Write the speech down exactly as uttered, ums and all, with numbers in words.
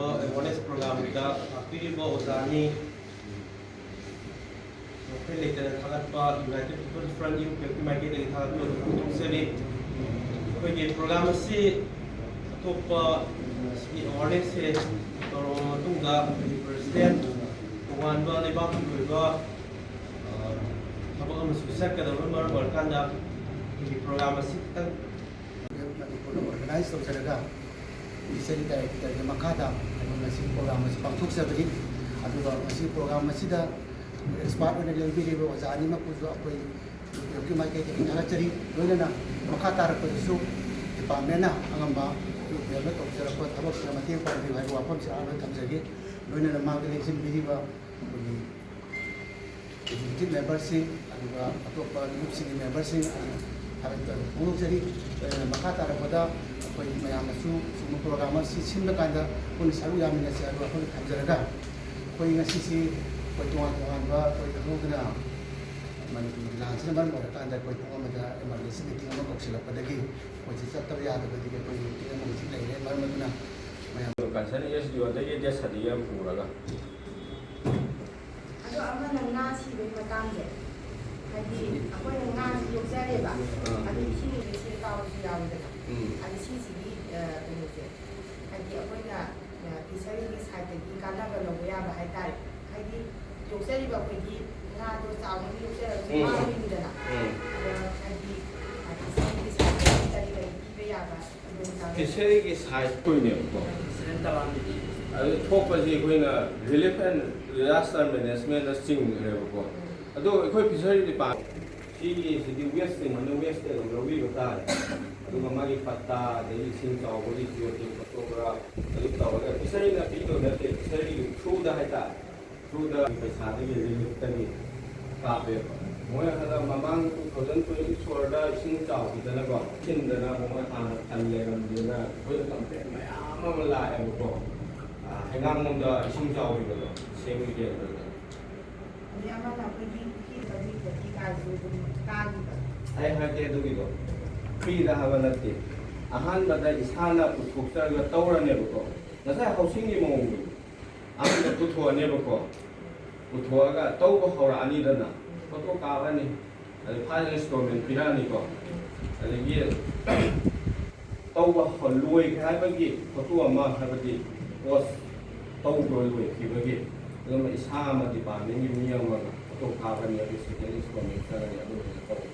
Awareness ꯄ꯭ꯔꯣꯒ꯭ꯔꯥꯝꯗ ꯂꯥꯛꯄꯤꯔꯤꯕ ꯑꯣꯖꯥꯅꯤ꯫ ꯃꯈꯣꯏ ꯂꯩꯇꯅ ꯊꯥꯒꯠꯄ ꯌꯨꯅꯥꯏꯇꯦꯠ ꯄꯤꯄꯜꯁ ꯐ꯭ꯔꯟ ꯌꯨ ꯄꯤ ꯑꯦꯐꯀꯤ ꯃꯥꯏꯀꯩꯗꯒꯤ ꯊꯥꯒꯠꯄ ꯐꯣꯡꯗꯣꯛꯆꯔꯤ꯫ ꯑꯩꯈꯣꯏꯒꯤ ꯄ꯭ꯔꯣꯒ꯭ꯔꯥꯝ ꯑꯁꯤ ꯑꯇꯣꯞꯄ ꯁꯤꯒꯤ ꯑꯦꯋꯥꯔꯅꯦꯁꯁꯦ ꯇꯧꯔꯕ ꯃꯇꯨꯡꯗ ꯑꯩꯈꯣꯏꯒꯤ ꯄ꯭ꯔꯁꯤꯗꯦꯟ ꯇꯣꯉꯥꯟꯕ ꯂꯩꯕꯥꯛꯀꯤ ꯑꯣꯏꯕ ꯊꯕꯛ ꯑꯃꯁꯨ ꯆꯠꯀꯗꯕꯅ ꯃꯔꯝ ꯑꯣꯏꯔꯀꯥꯟꯗ ꯑꯩꯈꯣꯏꯒꯤ ꯄ꯭ꯔꯣꯒ꯭ꯔꯥꯝ ꯑꯁꯤ ꯈꯤꯇꯪ ꯃꯅꯤꯄꯨꯔꯅ ꯑꯣꯔꯒꯅꯥꯏꯖ ꯇꯧꯖꯔꯒ ꯐꯤꯁꯔꯤ ꯗꯥꯏꯔꯦꯛꯇꯔꯒꯤ ꯃꯈꯥꯗ ꯑꯩꯈꯣꯏ ꯉꯁꯤ ꯄ꯭ꯔꯣꯒ꯭ꯔꯥꯝ ꯑꯁꯤ ꯄꯥꯡꯊꯣꯛꯆꯕꯅꯤ꯫ ꯑꯗꯨꯒ ꯉꯁꯤ ꯄ꯭ꯔꯣꯒ꯭ꯔꯥꯝ ꯑꯁꯤꯗ ꯑꯦꯛꯁꯄꯥꯔꯠ ꯑꯣꯏꯅ ꯂꯦꯡꯕꯤꯔꯤꯕ ꯑꯣꯖꯥ ꯑꯅꯤꯃꯛꯄꯨꯁꯨ ꯑꯩꯈꯣꯏ ꯌꯨ ꯄꯤ ꯑꯦꯐꯀꯤ ꯃꯥꯏꯀꯩꯗꯒꯤ ꯊꯥꯒꯠꯆꯔꯤ꯫ ꯂꯣꯏꯅꯅ ꯃꯈꯥ ꯇꯥꯔꯛꯄꯗꯁꯨ ꯗꯤꯄꯥꯔꯠꯃꯦꯟꯅ ꯑꯉꯝꯕ ꯌꯨ ꯄꯤ ꯑꯦꯐꯅ ꯇꯧꯖꯔꯛꯄ ꯊꯕꯛꯁꯤꯗ ꯃꯇꯦꯡ ꯄꯥꯡꯕꯤꯌꯨ ꯍꯥꯏꯕ ꯋꯥꯐꯝꯁꯤ ꯑꯥ ꯂꯣꯏ ꯊꯝꯖꯒꯦ꯫ ꯂꯣꯏꯅꯅ ꯃꯥꯒꯤ ꯂꯦꯡꯁꯤꯟꯕꯤꯔꯤꯕ ꯑꯩꯈꯣꯏꯒꯤ ꯑꯦꯛꯖꯤꯀ꯭ꯌꯨꯇꯤꯚ ꯃꯦꯝꯕꯔꯁꯤꯡ, ꯑꯗꯨꯒ ꯑꯇꯣꯞꯄ ꯒ꯭ꯔꯨꯞꯁꯤꯡꯒꯤ ꯃꯦꯝꯕꯔꯁꯤꯡ ꯑꯩ ꯊꯥꯒꯠꯄ ꯐꯣꯡꯗꯣꯛꯆꯔꯤ꯫ ꯑꯗꯨꯅ ꯃꯈꯥ ꯇꯥꯔꯛꯄꯗ ꯑꯩꯈꯣꯏ ꯃꯌꯥꯝꯅꯁꯨ ꯁꯤꯒꯨꯝꯕ ꯄ꯭ꯔꯣꯒ꯭ꯔꯥꯝ ꯑꯁꯤ ꯁꯤꯟꯕ ꯀꯥꯟꯗ ꯄꯨꯟꯅ ꯁꯔꯨꯛ ꯌꯥꯃꯤꯟꯅꯁꯤ ꯍꯥꯏꯕ ꯋꯥꯐꯝ ꯊꯝꯖꯔꯒ, ꯑꯩꯈꯣꯏ ꯉꯁꯤꯁꯤ ꯑꯩꯈꯣꯏ ꯇꯣꯉꯥꯟ ꯇꯣꯉꯥꯟꯕ ꯑꯩꯈꯣꯏ ꯈꯪꯍꯧꯗꯅ ꯃꯅꯤꯄꯨꯔꯒꯤ ꯂꯥꯟꯁꯤꯅ ꯃꯔꯝ ꯑꯣꯏꯔꯀꯥꯟꯗ ꯑꯩꯈꯣꯏ ꯄꯨꯡ ꯑꯃꯗ ꯏꯃꯥꯔꯖꯦꯟꯁꯤ ꯃꯤꯇꯤꯡ ꯑꯃ ꯀꯧꯁꯤꯜꯂꯛꯄꯗꯒꯤ ꯑꯩꯈꯣꯏꯁꯤ ꯆꯠꯇꯕ ꯌꯥꯗꯕꯗꯒꯤ ꯑꯩꯈꯣꯏ ꯃꯤꯇꯤꯡ ꯑꯃ ꯍꯧꯖꯤꯛ ꯂꯩꯔꯦ꯫ ꯃꯔꯝ ꯑꯗꯨꯅ ꯃꯌꯥꯝ ꯀꯟꯁꯔꯟ ꯑꯦꯁ ꯗꯤ ꯑꯣꯗꯒꯤ ꯗꯦꯠ ꯁꯥꯔꯇꯤꯐꯤꯀꯦꯠ ꯑꯃ ꯄꯨꯔꯒ ꯑꯗꯣ ꯑꯃꯅ ꯉꯥ ꯁꯤꯕꯒꯤ ꯃꯇꯥꯡꯁꯦ, ꯍꯥꯏꯗꯤ ꯑꯩꯈꯣꯏꯅ ꯉꯥꯁꯤ ꯌꯣꯛꯆꯔꯦꯕ, ꯑꯥ꯫ ꯑꯗꯨ ꯏꯁꯤꯡꯁꯦ ꯁꯦꯜ ꯀꯥꯎꯕꯁꯨ ꯌꯥꯎꯋꯤꯗꯅ꯫ ꯎꯝ꯫ ꯑꯗꯨ ꯁꯤꯁꯤꯒꯤ, ꯑ, ꯀꯩꯅꯣꯁꯦ, ꯍꯥꯏꯗꯤ ꯑꯩꯈꯣꯏꯅ, ꯑ, ꯐꯤꯁꯔꯤꯒꯤ ꯁꯥꯏꯠꯇꯒꯤ ꯀꯥꯟꯅꯕ ꯂꯧꯕ ꯌꯥꯕ ꯍꯥꯏꯇꯥꯔꯦ꯫ ꯍꯥꯏꯗꯤ ꯌꯣꯛꯆꯔꯤꯕ ꯑꯩꯈꯣꯏꯒꯤ ꯉꯥꯗꯣ ꯆꯥꯎꯅ ꯌꯣꯛꯆꯔꯒꯁꯨ ꯎꯝ꯫ ꯃꯥꯡꯉꯤꯗꯅ꯫ ꯎꯝ꯫ ꯑꯗꯣ ꯍꯥꯏꯗꯤ, ꯑ, ꯐꯤꯁꯔꯤꯒꯤ ꯁꯥꯏꯠꯇꯒꯤ ꯀꯔꯤ ꯀꯔꯤ ꯄꯤꯕ ꯌꯥꯕ ꯈꯨꯗꯣꯡꯆꯥꯕ? ꯐꯤꯁꯔꯤꯒꯤ ꯁꯥꯏꯠ ꯑꯣꯏꯅꯦꯕꯀꯣ꯫ ꯑꯗꯨ ꯊꯣꯛꯄꯁꯤ ꯑꯩꯈꯣꯏꯅ ꯔꯤꯂꯤꯐ ꯑꯦꯟ ꯗꯤꯖꯥꯁꯇꯔ ꯃꯦꯅꯦꯖꯃꯦꯟꯗ ꯆꯤꯡꯈ꯭ꯔꯦꯕꯀꯣ꯫ ꯑꯗꯣ ꯑꯩꯈꯣꯏ ꯐꯤꯁꯔꯤ ꯗꯤꯄꯥꯔꯠꯃꯦꯟ ꯁꯤꯒꯤꯁꯤꯗꯤ ꯋꯦꯁ ꯆꯤꯡꯕꯅ ꯋꯦꯁꯇ ꯑꯗꯨꯝ ꯂꯧꯕꯤꯕ ꯇꯥꯔꯦ꯫ ꯑꯗꯨꯒ ꯃꯥꯒꯤ ꯄꯠꯇꯥ, ꯑꯗꯒꯤ ꯏꯁꯤꯡ ꯆꯥꯎꯕꯒꯤ ꯖꯤꯑꯣ ꯇꯦꯛ ꯐꯣꯇꯣꯒ꯭ꯔꯥꯐ ꯑꯗꯨ ꯇꯧꯔꯒ ꯐꯤꯁꯔꯤꯅ ꯄꯤꯗꯧ ꯅꯠꯇꯦ, ꯐꯤꯁꯔꯤꯒꯤ ꯊ꯭ꯔꯨꯗ ꯍꯥꯏꯇꯥꯔꯦ꯫ ꯊ꯭ꯔꯨꯗ ꯄꯩꯁꯥꯗꯒꯤ ꯔꯤꯂꯤꯐꯇꯒꯤ ꯀꯥꯞꯄꯦꯕ꯫ ꯃꯣꯏ ꯍꯟꯗꯛ ꯃꯃꯥꯡ ꯇꯨ ꯊꯥꯎꯖꯟ ꯇ꯭ꯋꯦꯟꯇꯤ ꯐꯣꯔꯗ ꯏꯁꯤꯡ ꯆꯥꯎꯈꯤꯗꯅꯀꯣ, ꯊꯤꯟꯗꯅ ꯃꯣꯏ ꯍꯥꯟꯅ ꯈꯜ ꯂꯩꯔꯝꯗꯦꯅ ꯑꯩꯈꯣꯏꯗ ꯀꯝꯄ꯭ꯂꯦꯟ ꯃꯌꯥꯝ ꯑꯃ ꯂꯥꯛꯑꯦꯕꯀꯣ꯫ ꯑ, ꯍꯩꯉꯥꯡꯂꯣꯝꯗ ꯏꯁꯤꯡ ꯆꯥꯎꯈꯤꯕꯗꯣ, ꯁꯦꯝꯒꯤ ꯀꯦꯟꯗ꯭ꯔꯗ꯫ ꯑꯗꯩ ꯑꯃꯅ ꯑꯩꯈꯣꯏꯒꯤ ꯄꯨꯈ꯭ꯔꯤ ꯇꯧꯕꯤ ꯈꯣꯠꯄꯤ ꯀꯥꯏꯁꯨ ꯑꯗꯨꯝ ꯇꯥꯡꯉꯤꯕ꯫ ꯑꯩ ꯍꯥꯏꯔꯛꯀꯦ ꯑꯗꯨꯒꯤꯗꯣ꯫ ꯐ꯭ꯔꯤꯗ ꯍꯥꯏꯕ ꯅꯠꯇꯦ꯫ ꯑꯍꯥꯟꯕꯗ ꯏꯁꯥꯅ ꯄꯨꯊꯣꯛꯆꯔꯒ ꯇꯧꯔꯅꯦꯕꯀꯣ꯫ ꯉꯁꯥꯏ ꯍꯥꯎꯁꯤꯡꯒꯤ ꯃꯑꯣꯡꯗꯣ ꯑꯍꯥꯟꯕ ꯄꯨꯊꯣꯛꯑꯅꯦꯕꯀꯣ꯫ ꯄꯨꯊꯣꯛꯑꯒ ꯇꯧꯕ ꯍꯧꯔꯛꯑꯅꯤꯗꯅ, ꯐꯣꯇꯣ ꯀꯥꯞꯄꯅꯤ, ꯑꯗꯩ ꯐꯥꯏꯅꯦꯜ ꯏꯟꯁꯇꯣꯜꯃꯦꯟ ꯄꯤꯔꯛꯑꯅꯤꯀꯣ꯫ ꯑꯗꯒꯤ ꯇꯧꯕ ꯍꯧ-, ꯂꯣꯏꯈ꯭ꯔꯦ ꯍꯥꯏꯕꯒꯤ ꯐꯣꯇꯣ ꯑꯃ, ꯍꯥꯏꯕꯗꯤ ꯄꯣꯁ ꯇꯧꯕ ꯂꯣꯏꯈꯤꯕꯒꯤ, ꯑꯗꯨꯝ ꯏꯁꯥ ꯑꯃ ꯗꯤꯄꯥꯔꯠꯃꯦꯟꯒꯤ ꯃꯤ ꯑꯃꯒ ꯐꯣꯇꯣ ꯀꯥꯞꯄꯅꯤ, ꯑꯗꯨ ꯁꯦꯀꯦꯟ ꯏꯟꯁꯇꯣꯜꯃꯦꯟ ꯆꯠꯂꯅꯤ, ꯑꯗꯨ ꯂꯣꯏꯔꯒ ꯇꯧꯕ꯫